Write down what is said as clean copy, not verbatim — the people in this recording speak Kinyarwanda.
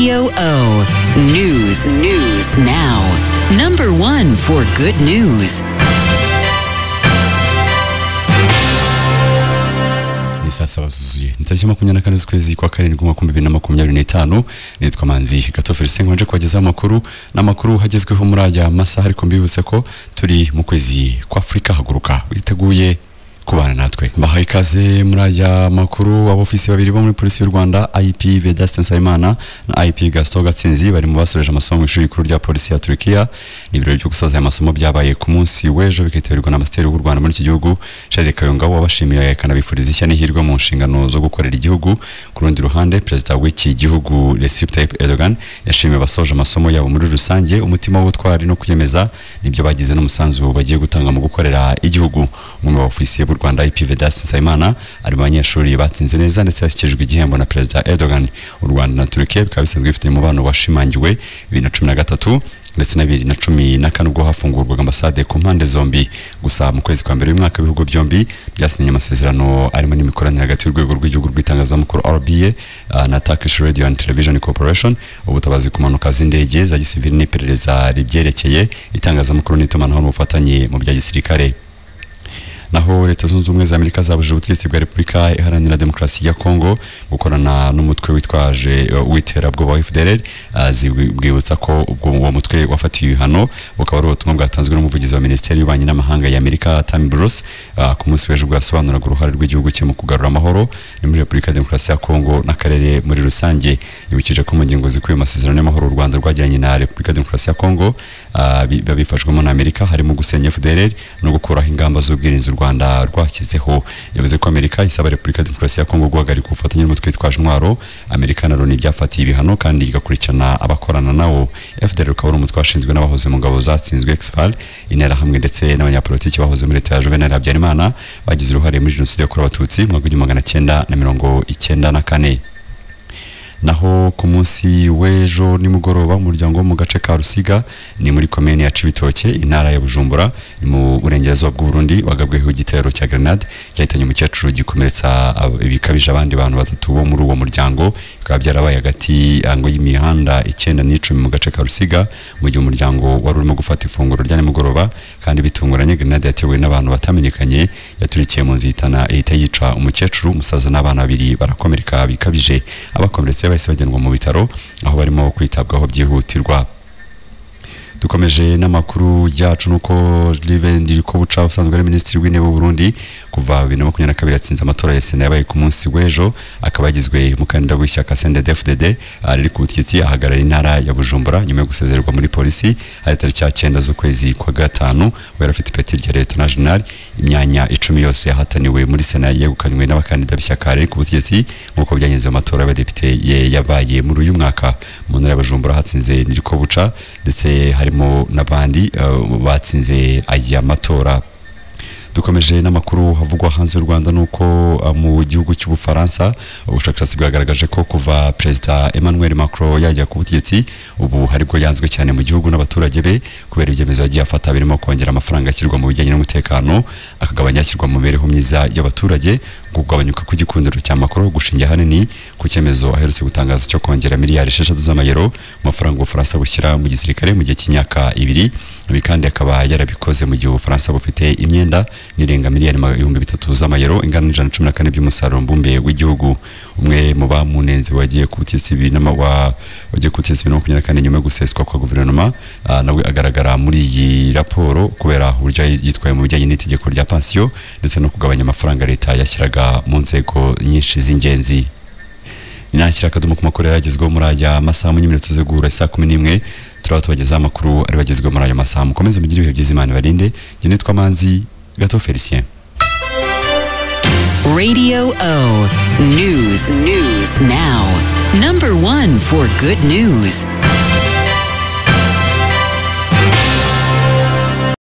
Radio O. News, news now. Number one for good news. Ni saa saba zuzuye, ni tariki 24 z'ukwezi kwa karindwi umwaka 2025. Nitwa Manzi Gato Felicien, nkomeje kubagezaho amakuru n'amakuru hagezweho muri aya masaha, ariko mbibutse ko turi mu kwezi kwa Afurika Haguruka, witeguye kubana natwe. Mbahaye ikaze muri aya makuru. Abofisi babiri bo muri polisi y'u Rwanda, IP Vedaste Nsabimana na IP Gaston Gatsinzi, bari mu basoreje amasomo mu ishuri rikuru rya polisi ya Turkiya. Ni ibirori byo gusoza aya masomo byabaye ku munsi w'ejo, bikitabirwa na Ambasaderi w'u Rwanda muri iki gihugu, Charles Kayonga, wabashimiye akanabifuriza ishya n'ihirwe mu nshingano zo gukorera igihugu. Ku rundi ruhande, perezida w'iki gihugu Recep Tayyip Erdogan yashimiye abasoje amasomo yabo muri rusange umutima w'ubutwari no kwiyemeza nibyo bagize n'umusanzu bagiye gutanga mu gukorera igihugu. Umwe mu baofisiye b'u Rwanda, IP Vedaste Nsabimana, ari mu banyeshuri batsinze neza ndetse yashyikirijwe igihembo na Perezida Erdogan. U Rwanda na Turkiya bikaba bisanzwe bifitanye umubano washimangiwe 2013 ndetse na 2014, ubwo hafungurwaga ambasade ku mpande zombi. Gusa mu kwezi kwa mbere y'umwaka, ibihugu byombi byasinyanye amasezerano arimo n'imikoranire hagati y'urwego rw'igihugu rw'itangazamakuru RBA na Turkish Radio and Television Corporation, ubutabazi ku mpanuka z'indege za gisivili n'iperereza ribyerekeye, itangazamakuru n'itumanaho n'ubufatanye mu bya gisirikare. Naho Leta Zunze Ubumwe za Amerika zabujije ubutegetsi bwa Repubulika Iharanira Demokarasi ya Kongo gukorana n'umutwe witwaje w'iterabwoba wa FDLR, zibwibutsa ko ubwo uwo mutwe wafatiwe ibihano. Bukaba ari ubutumwa bwatanzwe n'umuvugizi wa Minisiteri y'Ububanyi n'Amahanga ya Amerika, Tammy Bruce, ku munsi w'ejo, ubwo yasobanuraga uruhare rw'igihugu cye mu kugarura amahoro ni muri Repubulika ya Demokarasi ya Kongo n'akarere muri rusange. Yibukije ko mu ngingo zikubiye mu masezerano y'amahoro u Rwanda rwagiranye na Repubulika ya Demokarasi ya Kongo, biba bifashwemo na Amerika, harimo gusenya FDLR no gukuraho ingamba z'ubwirinzi u Rwanda rwashyizeho. Yavuze ko Amerika isaba Repubulika ya Demokarasi ya Kongo guhagarika ubufatanye n'umutwe witwaje intwaro Amerika na Loni byafatiye ibihano, kandi igakurikirana abakorana nawo. FDLR ukaba ari umutwe washinzwe n'abahoze mu ngabo zatsinzwe, Ex-FAR, Interahamwe ndetse n'abanyapolitiki bahoze muri leta ya Juvenal Habyarimana bagize uruhare muri jenoside yakorewe Abatutsi mu mwaka w'1994. Naho ku munsi w'ejo nimugoroba, umuryango wo mu gace ka Rusiga, ni muri komini ya Cibitoke, intara ya Bujumbura, ni mu burengerazuba bw'u Burundi, wagabweho igitero cya grenade cyahitanye umukecuru, gikomeretsa bikabije abandi bantu batatu bo muri uwo muryango. Bikaba byarabaye hagati ngo y'imihanda 9 na 10 mu gace ka Rusiga, mu gihe umuryango wari urimo gufata ifunguro rya nimugoroba. Kandi bitunguranye, grenade yatewe n'abantu batamenyekanye yaturikiye mu nzu, ihitana, ihita yica umukecuru, umusaza n'abana babiri barakomereka bikabije. Abakomeretse bahise bajyanwa mu bitaro aho barimo kwitabwaho byihutirwa. Dukomeje n'amakuru yacu, nuko Gervais Ndirakobuca, usanzwe ari minisitiri w'intebe w'u Burundi kuva 2022, yatsinze amatora ya Sena yabaye ku munsi w'ejo, akaba yagizwe umukandida w'ishyaka CNDD-FDD riri ku butegetsi, ahagarara intara ya Bujumbura nyuma yo gusezererwa muri polisi hari tariki ya 9 z'ukwezi kwa gatanu. We yari afite ipeti rya Lieutenant General. Imyanya 10 yose yahataniwe muri Sena yegukanywe n'abakandida b'ishyaka riri ku butegetsi, nk'uko byagenze mu matora y'abadepite yabaye muri uyu mwaka. Mu ntara ya Bujumbura hatsinze Ndirakobuca, ndetse harimo n'abandi batsinze aya matora. Dukomeje n'amakuru havugwa hanze y'u Rwanda, nuko mu gihugu cy'Ubufaransa ubushakashatsi bwagaragaje ko kuva Perezida Emmanuel Macron yajya ku butegetsi, ubu haribwo yanzwe cyane mu gihugu n'abaturage be kubera ibyemezo yagiye afata, birimo kongera amafaranga ashyirwa mu bijyanye n'umutekano, akagabanya ashyirwa mu mibereho myiza y'abaturage. Kugabanyuka kw'igikundiro cya Macron gushingiye ahanini ku cyemezo aherutse gutangaza cyo kongera miliyari 6 z'amayero mu mafaranga Ubufaransa bushyira mu gisirikare mu gihe cy'imyaka 2. Ibi kandi akaba yarabikoze mu gihe Ubufaransa bufite imyenda n'irenga miliyari 3000 z'amayero, ingana na 114 by'umusaruro mbumbe w'igihugu. Umwe mu bamunenze wagiye ku butegetsi wagiye ku butegetsi 2024 nyuma yo guseswa kwa guverinoma, nawe agaragara muri iyi raporo kubera uburyo yitwaye mu bijyanye n'itegeko rya pansiyo ndetse no kugabanya amafaranga leta yashyiraga mu nzego nyinshi z'ingenzi. Nashyira akadomo ku makuru yagezweho muri aya masaha. Mu minota tuze guhura saa 11, turaba tubagezaho amakuru ari bagezweho muri ayo masaha. Mukomeze mugire ibihe byiza, Imana ibarinde. Njye nitwa Manzi Gato Felicien. Radio O. News, news now. Number one for good news.